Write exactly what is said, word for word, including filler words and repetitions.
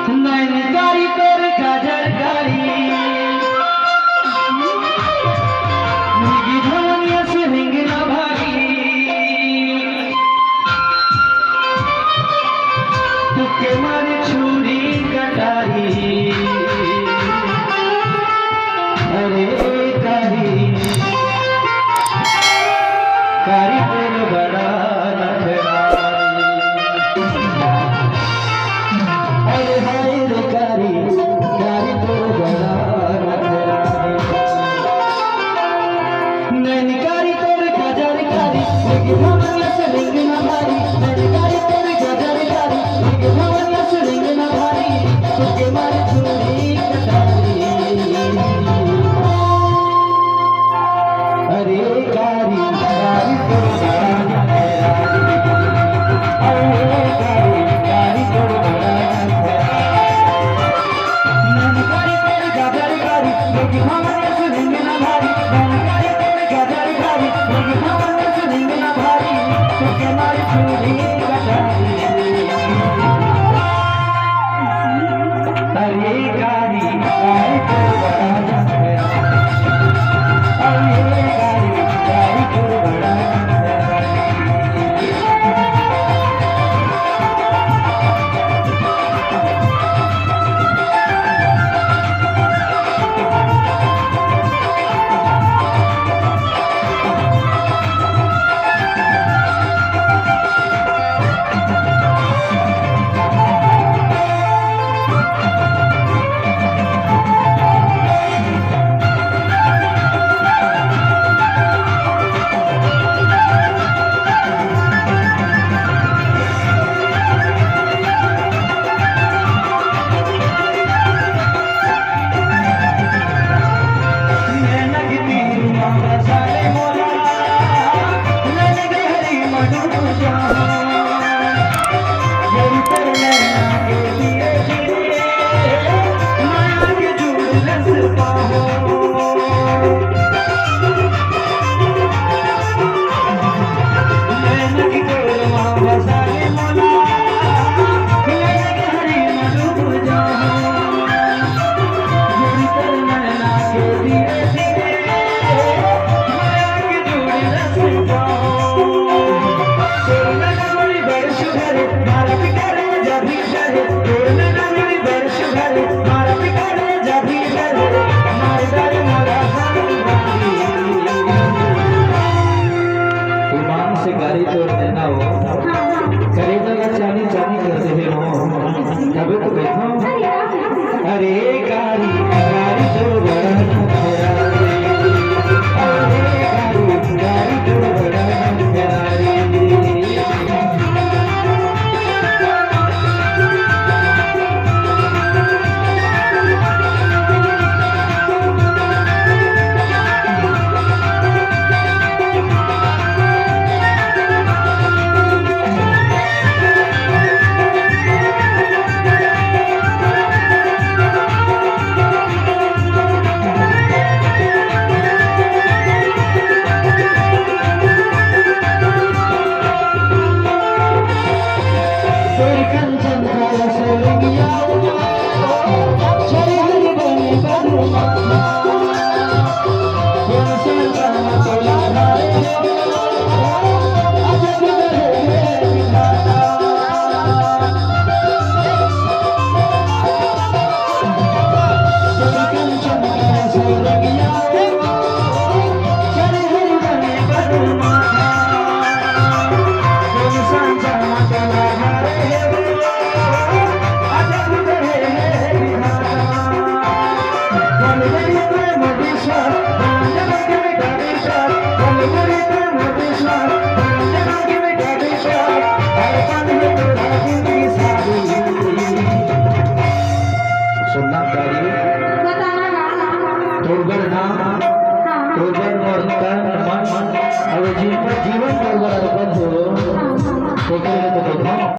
नैन कारी तोर काजर कारी, मुगी धवनिया से रिंगना भारी। तुके मारे छुरी कटारी। अरे कारी, कारी तोर बड़ा नखरा। अरे हाय रे कारी, कारी तोर बड़ा नखरा। नैन कारी तोर काजर कारी, लेकिन हमर से रिंगना भारी। नैन कारी तोर काजर कारी, लेकिन हमर से रिंगना भारी। तुके मारे छुरी कटारी। अरे कारी, कारी तोर बड़ा नखरा। अरे कारी, कारी तोर बड़ा नखरा। नैन कारी तोर काजर कारी, लेकिन हमर से रिंगना भारी। नैन कारी तोर काजर कारी, लेकिन हमर से रिंगना भारी। तुके मारे छुरी कटारी। अरे कारी, कारी तोर बड़ा नखरा। अरे कारी, कारी तोर बड़ा नखरा। ईमान से गारी तोर नैना हो, करेजा ला चानी चानी कर दे हो। तबे तो बैठो। अरे